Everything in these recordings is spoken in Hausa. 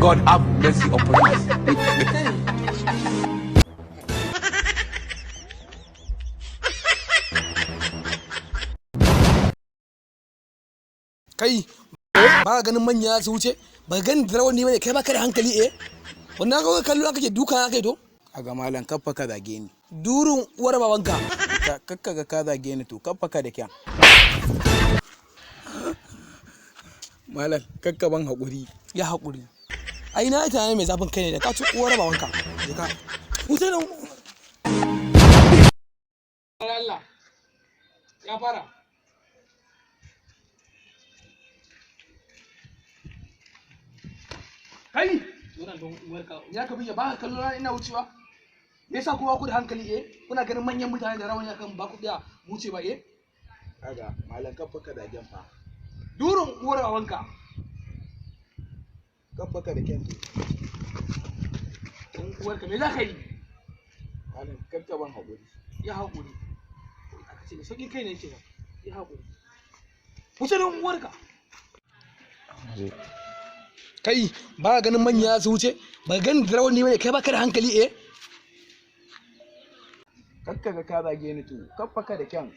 God have mercy upon us. Kai, ba ka ganin manya su wuce? Ba ka ganin rawani bane kai, ba ka da hankali eh? Wannan ka kallo kake duka na kai to? Kaga malam, kaffa ka zage ni. Durun uwar babanka. Kakka ga ka zage ni to, kaffa ka da kyan. Malam, kakka ban haƙuri. Ya haƙuri. Ai na ita ne mai zafin kai ne da ka ci uwar babanka. Je ka. Wuce nan. Allah. Ya fara. Kai! Wannan don uwarka. Ya ka biya ba ka kallo na ina wucewa. Me yasa kowa ku da hankali eh? Kuna ganin manyan mutane da rawani akan ba ku tsaya wuce ba eh? Kaga malam, kaffa ka zagen fa. Durun uwar babanka. Kaffa ka da kyan to. Don uwarka me za ka yi? Malam, kakka ban haƙuri. Ya haƙuri. Aka ce mai sauƙin kai ne kenan. Ya haƙuri. Wuce don uwarka. Kai, ba ka ganin manya su wuce? Ba ka ganin rawani bane kai, ba ka da hankali eh? Kakka ga ka zage ni to, kaffa ka da kyan.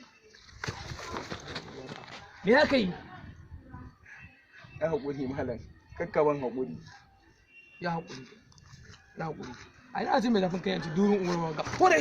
Me za ka yi? Ya haƙuri malam, kakka ban haƙuri. Ya haƙuri. Ya haƙuri. Ai na ce mai zafin kai yanzu durun uwar babanka. Kore!